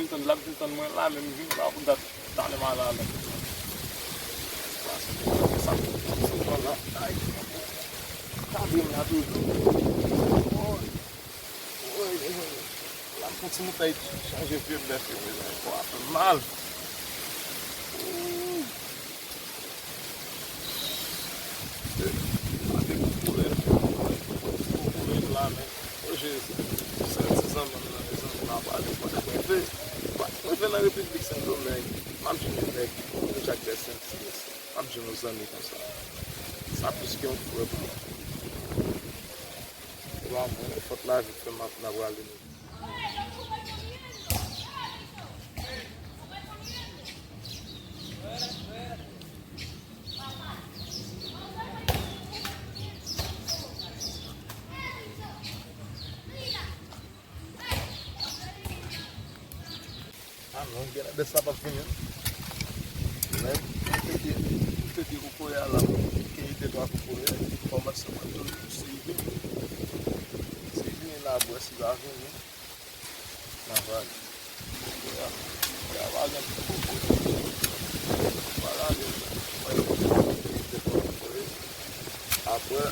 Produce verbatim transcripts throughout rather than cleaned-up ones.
Tann l ap vin tann mwen la, men m vin la pou dat talè m al ale. Sa, se sa, se sa, la. Ay, gade m la toujou. Woy, woy, woy. La, m santi m fè chanje vye bèf yo, mezanmi. Kò a fè m mal. Ooh. Gade kokoye, kokoye la, men. O Jezi, sèl ti zanmi m nan, mezanmi, m ap pale, m pa t rive. M pa t rive nan Repiblik Sendomeng. M ap jwenn yon nèg, yon Jacques Dessalines, m ap jwenn yon zanmi konsa. Sa plis ke yon frè pou mwen. Se pa mwen, fòt lavi k fè m ap, n ap rale nou. Ah non, gen lè bèt sa p ap vini, wi. Men, m pete, m pete kokoye a la, m keyi de twa kokoye, kòmanse mwen tou, si vini. Si vini la, bwè, si pa vini, n a pale. Kokoye a, kokoye a pa gen poko. Pa la, gen, mwen, keyi de twa kokoye. Apre,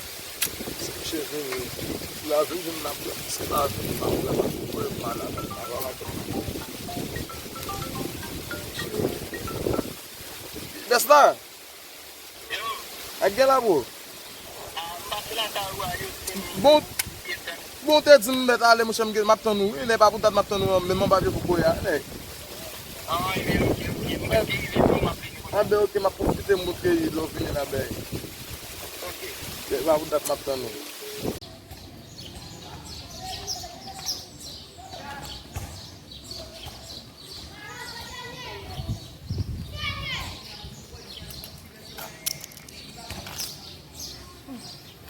si misye vini, si l a vin, vin nan pran. Si l pa vini, m ap pran, m ap pran, m malad, m ap pran. Bès la! Ak gen la, bro? Bon, bon, te di m mèt ale, monchè, m gen, m ap tann ou, wi, lè pa pou dat m ap tann ou, men m anba pye kokoye a, nèg. Ah, ben, ok, m ap pwofite, m montre lè w vini la, ben. Ok. Lè pa pou dat m ap tann ou.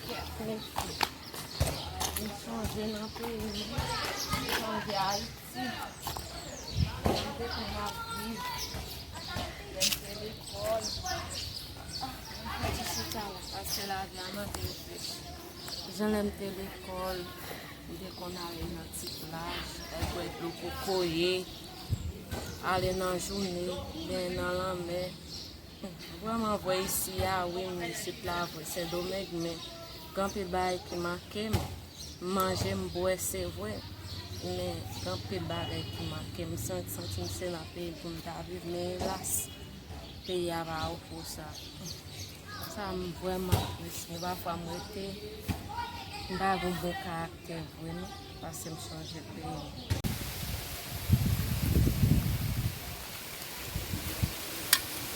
Kèt mesye. M sonje nan peyi m, m sonje Ayiti. Jan m te konn ap viv. Lè m te lekòl. Ah, mwen fouti chita la, paske lavi a mande reflechi. Jan lè m te lekòl, m te konn ale nan ti plaj, al bwè dlo kokoye, ale nan jounen, benyen nan lanmè. Vrèman vre isi a, wi, m isit la vre, Sendomeng, men gen anpil bagay ki manke m. M manje, m bwè, se vre, men gen anpil bagay ki manke m. M santi, santi m se nan peyi m pou m ta viv, men elas, peyi a pa ofri w sa. Sa m vrèman apresye. Pafwa m rete, m pa gen bon karaktè vre non, paske m sonje peyi m.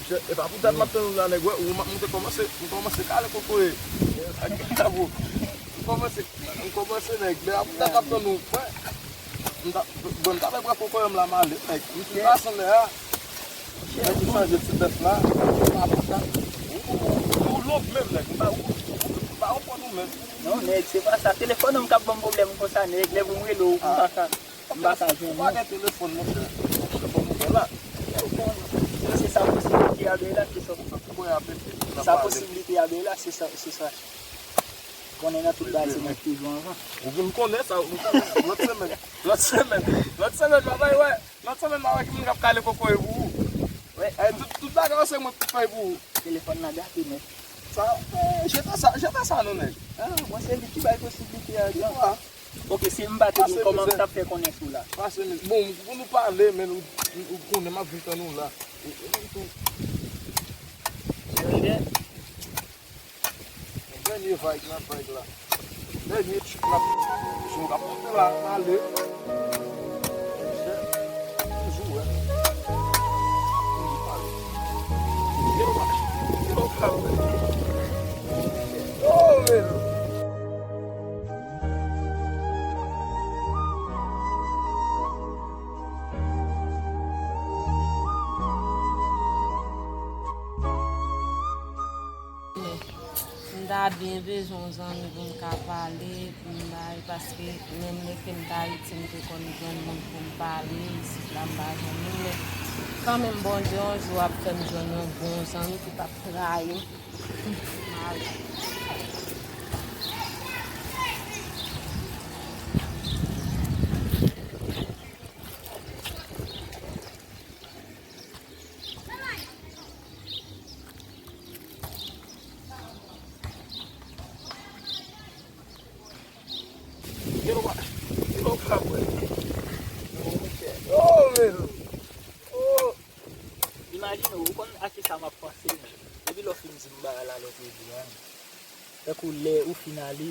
Misye, e pa pou dat m ap tann ou la, nèg, wè, ou, m te kòmanse, m kòmanse kale kokoye. Ak, m kòmanse, m kòmanse, nèg, men e pa pou dat m ap tann ou, frè. M ta, bon, m ta fè pran kokoye m la, m ale, nèg. M fin pase anlè a. Nèg ki chanje ti bèf la. Ou lòk menm, nèg. M pa, m pa konprann ou menm. Non, nèg, se pa sa. Telefòn an m k ap ban m pwoblèm konsa, nèg. Lè pou m rele w, m pa ka, m pa ka jwenn ou. Ou pa gen telefòn, monchè. Telefòn ou gen la. Se sa posiblite a, ben la, se sa. Sa posiblite a, ben la, se sa, se sa. Konnen nan tout bagay se mwen ki toujou anvan. Ou vin konnen sa, ou konnen. Lòt semèn, lòt semèn, lòt semèn, papa, wè. Lòt semèn, m a wè ki moun k ap kale kokoye pou ou. Wè. Eh, tout, tout bagay se mwen k fè pou ou. Telefòn nan gate nèt. Sa, eh, jete sa, jete sa non, nèg. Ah, mwen se li ki bay posiblite a, jan. Ok, si m pa te di w, kòman m t ap fè konnen sou la? Pase mizè. Bon, pou nou pale, men ou, ou konnen m ap vin tann ou la. Ou, ou menm tou. Dènye vag la, vag la. Dènye chik la. Jan w ap monte la, ale. Toujou wè. Toujou pale. Yo, yo, pale. Oh, men. M ta byen bezwen yon zanmi pou m ka pale, pou m bay, paske menm lè ke m t Ayiti, m te konn jwenn moun pou m pale, isit la m pa jwenn moun, men kanmenm Bondye yon jou ap fè m jwenn yon bon zanmi ki p ap trayi m. M ale. Mwen Ou konn a kisa m ap panse, men. Depi lè w fin di m bagay la lòt jou a, tankou lè ou fin ale,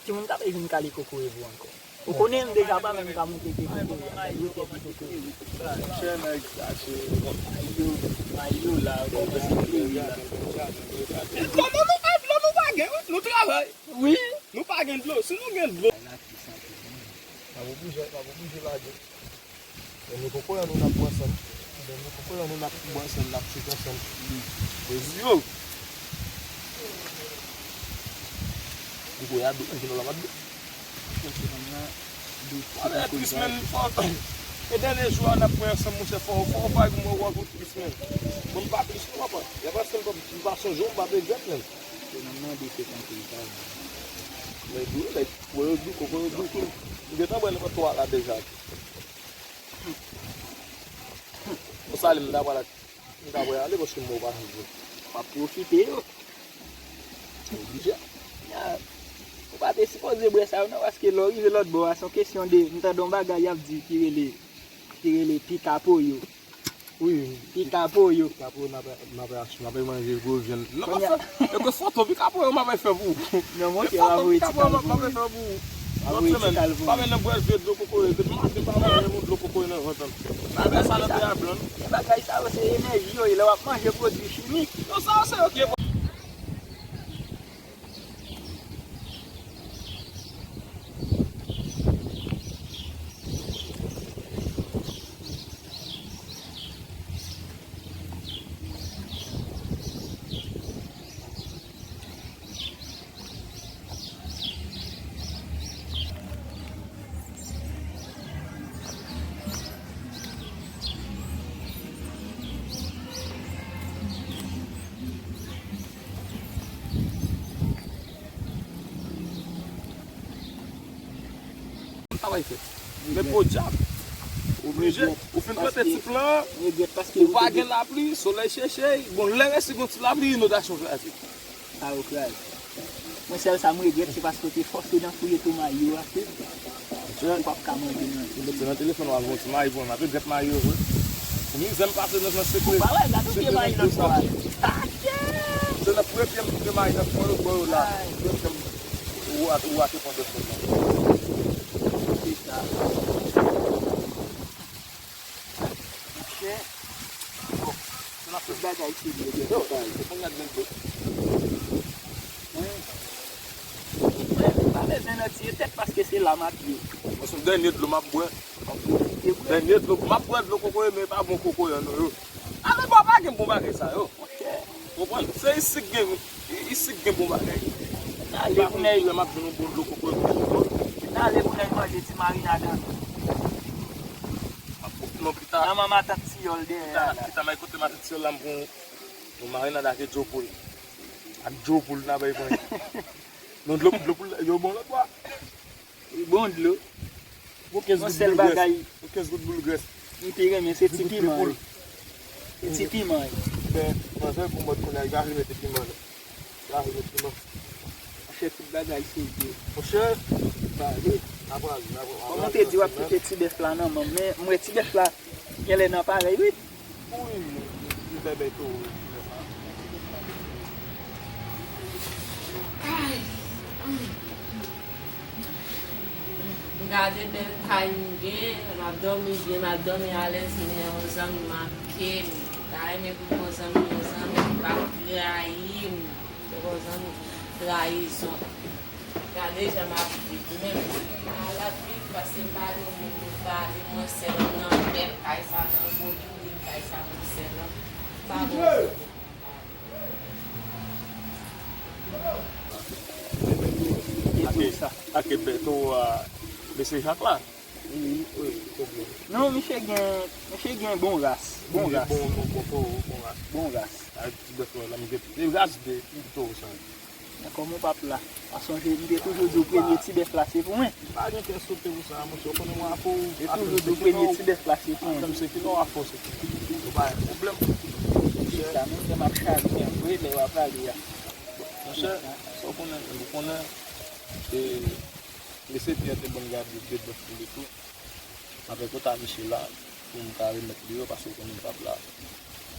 timoun ka vin kale kokoye pou ankò. Ou konnen m deja pa menm ka monte ke kokoye a, yo te di kokoye. Chè nèg sa, chè. Mayo, mayo la, ou konn se peyi la. Lò nou, nou pa, lò nou pa gen, wi, nou travay. Wi. Nou pa gen dlo. Si nou gen dlo. N ap oblije, n ap oblije lage. Dènye kokoye nou n ap pran ansanm. Dènye kokoye nou n ap pran ansanm, n ap chute ansanm. Mezi yo. Kokoye a dou, men kilo la pa dou. Ale, tris, men, fò. E dènye jou a n ap pran ansanm, monchè, fò, fò w pa gen mwen wòl pou tris, men. Bon, m pa tris, non, papa. Y a pa sèl m pa, m pa sonje w, m pa pe grèt, men. Se nan mande se konsa l ta ye. Men dou, nèg, kokoye dou, kokoye dou tou. M gentan bwè nenpòt twa la deja. Pou sa li m ta pral, m ta pral ale paske m wè w pa rive. W ap pwofite yo. Oblije. Ya, ou pa te sipoze bwè sa yo non, paske lè w rive lòt bò a, se yon kesyon de, m tande yon bagay y ap di ki rele, ki rele pikapoyo. Wi. Pikapoyo. Pikapoyo, m ap, m ap, m ap manje gwo vyann. Non, pa fè. E ke foto pikapoyo m ap fè pou ou. Non, monchè, w a voye ti kal pou mwen. W a voye ti kal pou mwen. Pa vin nan bwè vye dlo kokoye. Depi maten, pa vin nan dlo kokoye nan vant. Pa vin sa nan peyi a blan. E bagay sa yo, se enèji yo ye. Lè w ap manje pwodui chimik. Non, sa yo se yo ki Travay fèt. Men podyab. Oblije. Ou fin plante ti plan an. Ou pa gen lapli, solèy cheche. Bon, lè resi gen ti lapli, inondasyon kraze. Sa yo kraze. Mwen, sèl sa m regrèt, se paske w te fòse nan fouye tou mayi yo a, ke ou p ap ka manje nan. Ou mete nan telefòn w al voye ti mayi pou mwen, m ap regrèt mayi yo vre. Pou mizè m pase nan, nan sekre. Ou pa wè, gade w pye mayi nan fon a. Se nan premye m pye mayi nan fon yo, bò yo la. Premye m ou a, ou a te pran de fon nan. Se sa. Monchè, bon, tout bagay serye, gen bagay. Yo, se pou n gad men dlo. Wi. Mwen, m pa bezwen nan tiye tèt paske se la m ap ye. Mwen, se dènye dlo m ap bwè. M ap pwofite bwè. Dènye dlo, m ap bwè dlo kokoye, men e pa bon kokoye an non, yo. Ale bò, pa gen bon bagay sa yo. Monchè. Konprann? Se isit gen, i-, isit gen bon bagay. N ale pou nèg. M ap jwenn yon bon dlo kokoye pou mwen. N ale pou nèg manje ti marinad an. M ap pran non pita. Nan men matant Tiyòl dèyè a la. Pita, pita, m al kote matant Tiyòl la, m pran yon marinad ak djopoul. Ak djopoul, n a bay pwen. Non, dlo, dlo poul yo bon lòt bò. Li bon dlo. Yon sèl bagay. Yon kenz goud boul grès. Li te renmen, se ti piman. Se ti piman. Men, manzè pou mwen kounye a, li pa vle mete piman non. Li pa vle mete piman. Monchè, tout bagay serye. Monchè, pale. N a pral, n a pral. Kòman te di w ap kite ti bèf la nan men m, men m wè ti bèf la genlè nan parèy, wi. Wi, li bèbè tou, wi. Ay. Gade bèl kay m gen, m ap dòmi byen, m ap dòmi alèz, men yon zanmi manke m. Ta renmen pou m yon zanmi, yon zanmi ki p ap trayi m. Se yon zanmi trayizon. Gade jan m ap viv. Mwen menm, m malad wi, paske m pa gen moun pou m pale, mwen sèl nan bèl kay sa, nan gwo bilding kay sa, mwen sèl. M pa gen moun pou m pale. Ake, ake Bèto a, mesye Jak la. Wi, wi, wi. Non, misye gen, misye gen bon ras, bon ras. Bon, bon, bon towo, bon ras. Bon ras. A, ti bèf la, m gen, e ras de towo sa. Men kòm ou p ap la, pa sonje, m te toujou di w premye ti bèf la se pou mwen. Pa gen kè sote pou sa, monchè. Ou konnen mwen afò ou. Te toujou di w premye ti bèf la se pou mwen. Apre m se kilè w afò se pou mwen. Ou pa gen pwoblèm. Monchè. Sa menm jan m ap chale vre lè w ap ale a. Monchè, sa w konnen, ou konnen, e, mesye Pyè te ban m gade de bèf pou li tou. M ap fè kontak misye la, pou m ka remèt li yo, paske ou konnen m p ap la.